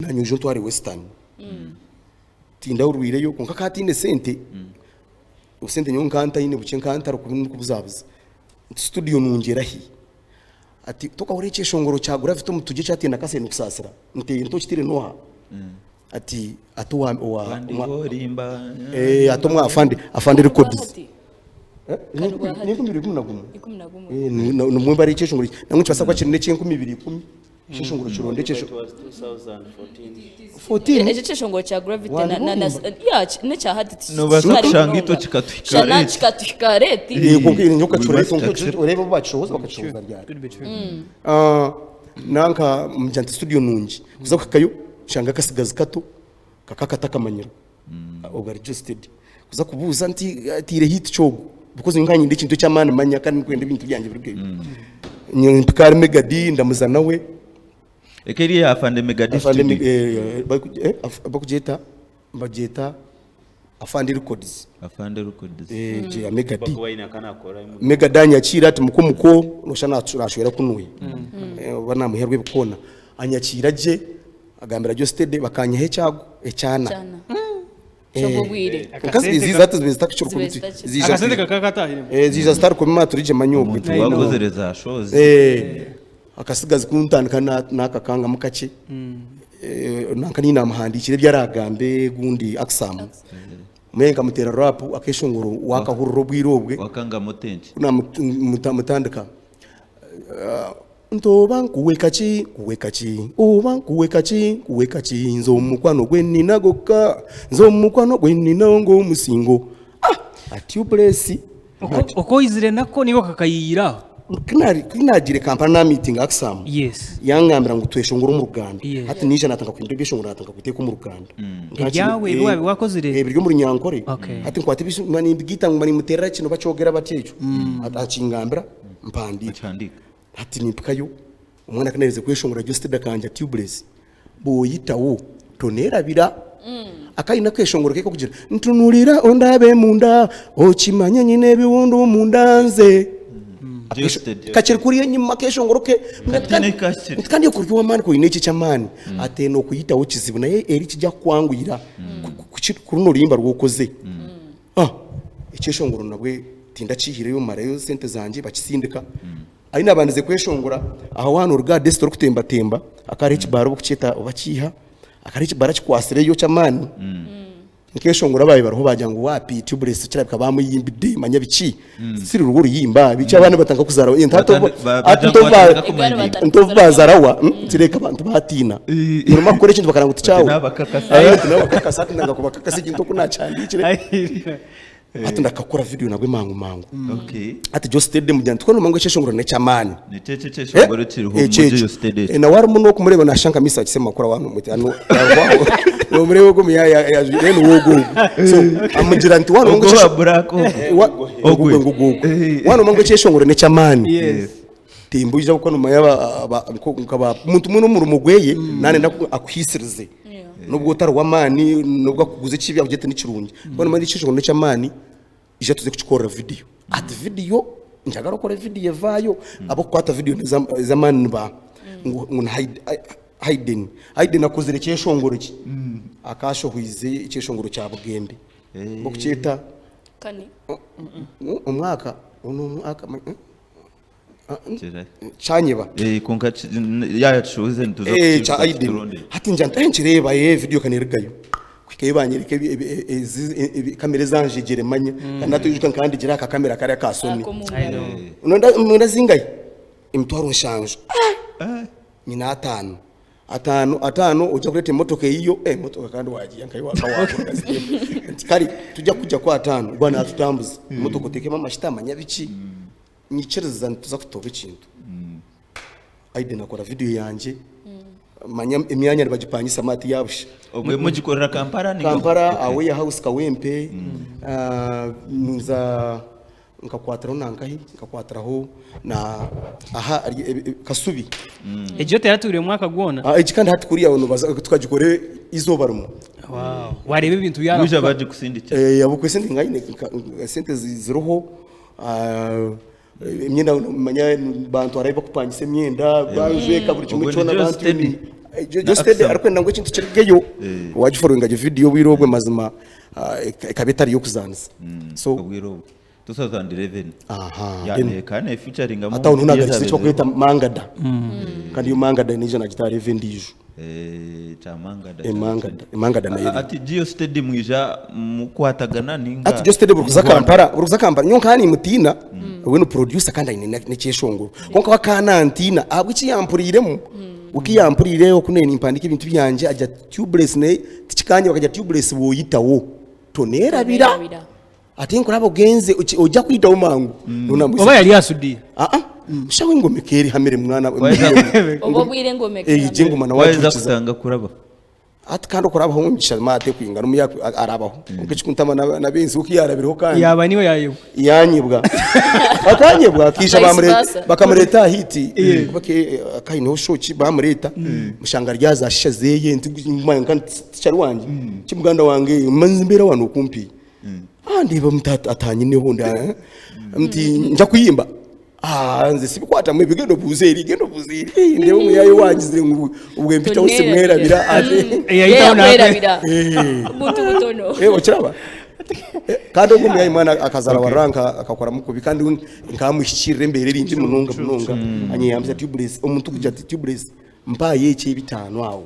Nanye oije ontware Western. Tindahurwireyo kwonka akaba ataine sente, obusente nyowe nkaba ntaine bukye nkaba ntarikubuzabuza. Nti studio nungi erahi? Ati tokahurira ekyeshongoro kya Gravity Omutujju ekyatiine akasente nikusaasira? Nti nti okitiire n'oha? Ati ati owa owa Kandi omwa- orimba. Eh, ati omwa afande afande records. Hati, Eh, Kandi bwa hati. ni 2011. 11. Eh, nimwe bari ekyeshongoro eki. Nangwa nikibaasa kuba kiri n'eky'enkumi ibiri ikumi. Ekyeshongoro kironde It ekyesho was 2014. 14. Ekyo kyeshongoro kya Gravity na na na yeah n'ekya hati ti- Noobaasa kitari kushanga munonga. itwe kikatuhika Shana late. kikatuhika late. Eh, kwonka nyowe We okakirora must kwonka accept. oreeba obu bakishohoza bakakishohoza ryari. Could be true. Ah, nanka mugira nti studio nungi kuza kuhikayo nshanga akasigazi kato kaka katakamanyirwe obwo ari Josted kuza kubuuza nti atiire hit ki ogu because nyowe nkaba nyenda ekintu eky'amaani manya kandi ndikwenda ebintu byangye birugeyo Nyowe mpika ahari Megadi ndamuza nawe Eka eri eya Afande Megadi Afande Studio. eh, bariku- eh, af- bakugyeta bagyeta Afande Records Afande Records. eh, gye ya Megadi Bakuba aine akanakora Megadi anyakiira ati muko muko noshusha nashwera kunuya Eh, oba namuha rwebikoona anyakiira gye agambira Geosteady bakanyiha ekyago ekyana Kyana. Ky'obwo bwire. Kwonka Akasente ziiza hati zibe zitakiri Zibe kubi zitakiri. ziija Akasente kakaba katahiremu. Eh, ziija zitari kubi maturigye manya obwe Omuntu I know. wakozire za shows. Eh, akasigazi kuntandika na- nakakangamu kakye Eh, nanka niinye namuhandiikira ebi aragambe gundi Aksamu mbwenu nkamuteera rap akeshongoro wakahurira obwire obwe Wakangamu otenki. ku namutandika nti oba nkuwe kaki nkuwe kaki oba nkuwe kaki nkuwe kaki nze omukwano gwe nina gokka nze omukwano gwe nina ng'omusingo ah ati bless Oku oku oizire nako niiwe okakayiira aho. Ku naagiire Kampala naamiitinga Aksamu Yes. yangambira ngu tweshongore omu Ruganda. Yes. Hati naija naatandika kuhindura ebyeshongoro naatandika kubiteeka omu Ruganda. Ebyawe ebi waabiire waakozire? Ebiri omu Runyankore. Okay. Hati nkwata ebi mba nimbigaita nguma nimuteerera kino bakyogera batya ekyo. Hati akingambira mpandiika. Okihandiika. Hati nimpikayo omwana ku naaherize kweshongora Josted akangya tubeless bwoyitawo toneerabira. Akaine akeshongoro ke k'okugira ntunurira ondabe munda okimanye nyine ebiwundu munda nze. Josted. Kakiri kuriya enyima akeshongoro ke Kataine kakiri. nti kandi okuri ow'amaani koine eki eky'amaani ate n'okuyitaho kizibu naye eri kijya kukwanguyira kuri oruyimba rw'okoze. Ah, ekyeshongoro nabwe tindakiihireyo marayo sente zangye bakisindika. Ahi naabandize kweshongora aho waaba nooruga aha desiti orikutembatemba hakaba hariho ekibaara obukukyeta oba kiiha, hakaba hariho ekibaara kikwasireyo ky'amaani. Nkeshongora abaabaire bariho baagira ngu waapi Tubeless kirabika baamuyimbidde manya biki, siri rwo oruyimba biki abaana batandika kuzaara Batandika- ba- bagira ngu batandika kumanyira. nti obu baazarawa kireka abantu baatiina. Orimu kukora ekintu bakagira ngu tikyawe. Bati naabakakasa. Eh, ati naabakakasa hati nanga kubakakasa ekintu oku naakihandiikire. Hati ndakakora video nabwe mangu mangu. Okay. Hati Geosteady mugira nti twena ngu ekyeshongoro n'eky'amaani. Nikyo ekyo ekyeshongoro kiriho Ekyo omu ekyo. Geosteady ekyo. Eh, nawe arimu n'okumureeba naashusha nka Mesach Semakula waaba nomuti hanu arwaho. Nomureeba ogwo omuyaaya then niwe ogwo ogwo. So amugira nti waaba Ogwo ngu owa black ogwo. Wa- Ogwe. ogwo ngugwo ogwo. Eh. Waaba nomanya ngu ekyeshongoro n'eky'amaani. Yes. Timbuija kuko nomanya aba- aba- nko- nkaba omuntu mwena omurimo gweye nanenda ku- akuhiisirize. Nobwo otari w'amaani nobwo akuguza ekibi akugira ati nikirungi. Waaba nomanya ekyeshongoro n'eky'amaani ija tuze kukikorera vidiyo. Ati vidiyo njagara okore vidiyo evaayo. Abakukwata vidiyo ez'amaani niba ngu ngu ni Haid- Haiden. Haiden akozire ekyeshongoro ki? Akashohoize ekyeshongoro kya Bugembe. Bakukyeta Kani. omwaka onu omwaka Kyanyeba. Eh, kwonka ki- n- yaakishohoze nituza Eh, kukiijuka kya Aiden. tukironde. Hati ngira nti, "Eh, nkireeba eh, video kanerugayo kuhikayo banyereka ebi- ebi- e- ezi- e- ebi- kamera ezanjegyere manya kandi hati oijuka nkaba ndigira aka kamera kariya ka Sony Ako mu ngaro. Nonda zingahi emitwaro nshanju Ah! nyine ataano ataano ataano ojja kureeta emotoka eyiyo eh, emotoka kandi wagiiha nkayo wakawagura nti kare tujya kujya ku ataano gwa natutambuza emotoka oteekemu amashita manya biki Nyikiriza nituza kutoba ekintu. Aiden akora video yangye manya emyanya nibagipangisa hati yabusha. Obwe mugikorera Kampala ninga? Kampala Okay. Away House Kawempe ah, nza nkakwatiraho nankahi nkakwatiraho na aha ari- e- e- Kasubi. Egyo teratuuriire mwaka gwona. Ah, egi kandi hati kuriya nobaza tukagikore izooba rimwe. Wow. Wareeba ebintu Wija byarakuka. bagikusindikira. Eh, abukwe sente ngayine nka- sente zi- ziriho Ah, emyenda manya bantwara ahi bakupangisa emyenda banjweka buri kimwe Obwo kyona ni bantuninga. Geosteady. Geosteady Na arikwenda ngu ekintu kirugeyo. Eh. Wagifollowinga gye video obwire obwe mazima ekaba etari y'okuzaanisa. So Obwire obwo 2011. Aha. Ya Then ne featuring hati aho niho nagarukirize eki bakweta mangada. Kandi yo mangada neija nagitaara eva endiijo. Eh, kya mangada. Emangada, emangada nayo eriyo. Ati Geosteady mwija mukwatagana ninga? Hati Geosteady buri kuza Kampala, buri kuza Kampala nyowe nkaba nimutiina, we ni producer kandi aine n'ekyeshongoro. Kwonka we akaba nantiina ahabw'eki yampuriiremu, we ku yampuriire oku naanye nimpandiika ebintu byangye agira ati tubeless naye tikikanyeba akagira tubeless bwoyitawo toneerabira. Toneerabira. Ate nkuraba ogenze oija kwitawo mangu. Oba yari asudire. Aa, mushaho engoma ekaba erihamire mwana. Oba obwire engoma ekaba Eija engoma nawe Waheza agihukiza. kutanga kuraba. Hati kandi okurabaho omugisha maate kwingana omu arabaho. Kwonka ekikuntama n'abenzi we ku yaarabireho kandi. Yaaba niwe yaayebwa. Yanyebwa. Akanyebwa akaija Vice bamure versa. bakamureeta aha hiti. Kuba ke akaineho show ki bamureeta. Mushanga ari aha za shisha zeye nti manya nka tikyari wangye. Ki muganda wange manzi mbeera wanu okumpi. Ah ndeeba omuntu atanyineho nda nti nja kuyimba. Ah nze sibikwatamu ebyo genda obuuze eri genda obuuze eri. Eh, ndeeba omuyaye wangizire ngu obwe mpitaho simwerabira ate. Yayitaho nawe. Yakwerabira. Omuntu mutono. Eh, okiraba? Eh, kandi ogwo omuyaye mwana akazara wa ranka akakoramu kubi kandi nkamuhikirira embeera eri ngi munonga munonga. Anyeyambisa tubeless omuntu kugira ati tubeless mpayo eki ebitaano aho.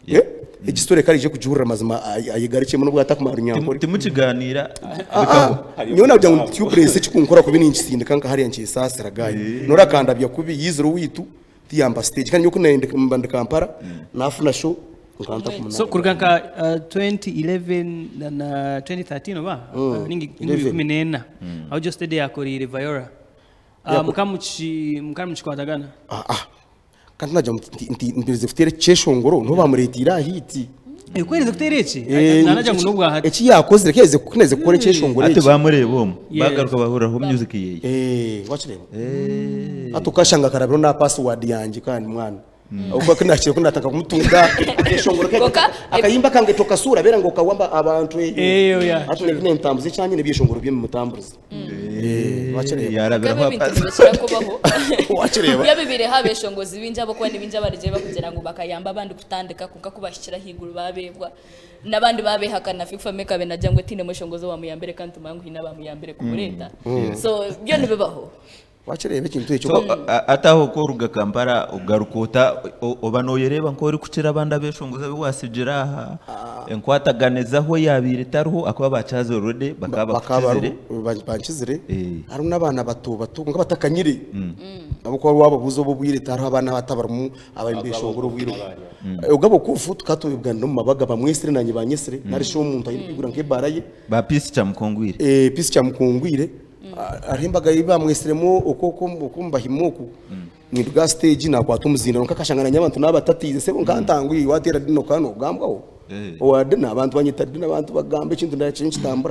Eh, egi story kare ije kugihurira mazima ayegarukyemu n'obu atakumara runyankore. Timukiganiira Ah, ah, nyowe nagira ngu tubeless ekikunkora kubi ninkisindika nka hariya nkyesaasira gayo. Nora akandabya kubi yizire owaitu tiyamba stage kandi nyowe ku nayenda mba ndi Kampala nafuna show nkanta kumuna. So kuruga nka 2011 na 2013 oba ninga 11. 14 aho Geosteady yakoreire Vayora. Mukamukikwatagana. Ah ah. Kandi nagira ngu nti mperize kuteera eki kyeshongoro niho bamureeteire aha hit. Eh, kwerize kuteera eki? Eh, Nanagira ngu n'obwa hati. Eki yakozire kiherize kuneze kukora ekyeshongoro Ati eki. bamureeba omu Yes. bagaruka bahuriraho music yeye. Eh, wakireba? Hati okashanga akarabiro na password yangye kandi mwana. Okuba kunakire kunataka kumutunga ekeshongoro ke. Konka, Akayimba kange tokasura bera ngo kawamba abantu eyo. Eyo, yeah. Hati nentambuza ekyanye nebyeshongoro byemumutamburiza. Eh, wakireba? Yarabiraho Kaba ebintu nibikira kubaho. Wakireba? Byo bibireho abeshongozi bingi ahabw'okuba ni bingi abarugire bakugira ngu bakayamba abandi kutandika kwonka ku bahikire ahaiguru babeebwa n'abandi babehakana Fik Fameica abe nagira ngu tihaine mweshongozi owamuyambire kandi tumanye ngu haine abamuyambire kumureeta. So byo nibibaho. Wakireba ekintu ekyo? So, hati aho ku oruga Kampala ogaruka ota oba noyereeba nk'orikukira abandi abeshongozi abu watsigira aha enkwataganiza ahu eyabaire etariho ahakuba bakyaza already bakaba Bakaba bakukizire. bankizire. Eh. Harimu n'abaana bato bato kwonka batakanyire. Ahabw'okuba wababuuza obu obwire tihariho abaana abato abarimu abari nibeshongora obwire obu. Ogabo kufu tukaba tubibuganira omu mabaga bamwesire naanye banyesire nari shi omuntu aine kwigura nk'ebaara ye. Ba Peace Kyamukungwire. Eh, Peace Kyamukungwire. Hariho embaga ei bamwesiremu oku oku oku omu Bahima oku. Ninduga aha stage nakwata omuzindaaro nkakashanga nanye abantu nabatatiize sebo nkantangwire wateera dina okaba nogambwaho. Eh. Owa dina abantu banyeta dina abantu bagamba ekintu nakyo nikitambura.